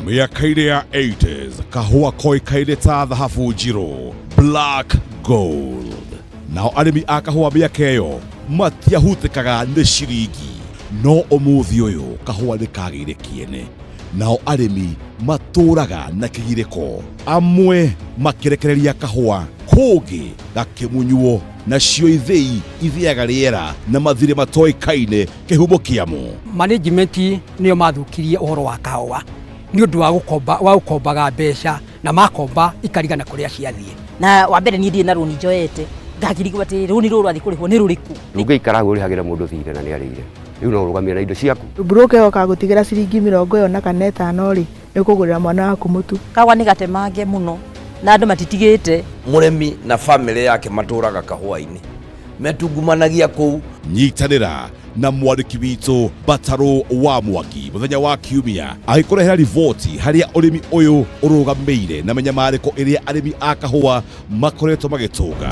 Mĩaka-inĩ ya 80s kahũa koĩkaine ta thahabu njirũ, black gold. Nao arĩmi a kahũa mĩaka ĩyo matiahutĩkaga nĩ ciringi. No ũmũthĩ ũyũ kahũa nĩ kagĩire kĩene. Nao arĩmi matũraga na kĩgirĩko. Amwe makĩrekereria kahũa kũngĩ gakĩmunywo, nacio ithĩi ithĩaga rĩera na mathirĩ matoĩkaine kĩhumo kĩamo. Management nĩo mathũkirie ũhoro wa kahũa nĩ ũndũ wa gũkomba wa gũkombaga mbeca na makomba ikarigana kũrĩa ciathiĩ. Na wa mbere niĩ ndirĩ na rũni njoete, ngakĩrigwo atĩ rũni rũrũ rwathiĩ kũrĩhwo nĩ rũrĩkũ. Ndũngĩikara hau ũrĩhagĩre mũndũ thirĩ na nĩ arĩire. Rĩu no ũrũgamie na indo ciaku. Broker ĩyo ĩgagũtigĩra ciringi mĩrongo ĩyo na kana ĩtano rĩ, nĩ ũkũgũrĩra mwana waku mũtu. Kahũa nĩ gatemange mũno na andũ matitigĩte. Mũrĩmi na famĩlĩ yake matũraga kahũa-inĩ. Metungumanagia kũu. Nyitanĩra na mwandĩki witũ Batarũ wa Mwangi mũthenya wa Kiumia agĩkũrehera riboti harĩa ũrĩmi ũyũ ũrũgamĩire na mĩnyamarĩko ĩrĩa arĩmi a kahũa makoretwo magĩtũnga.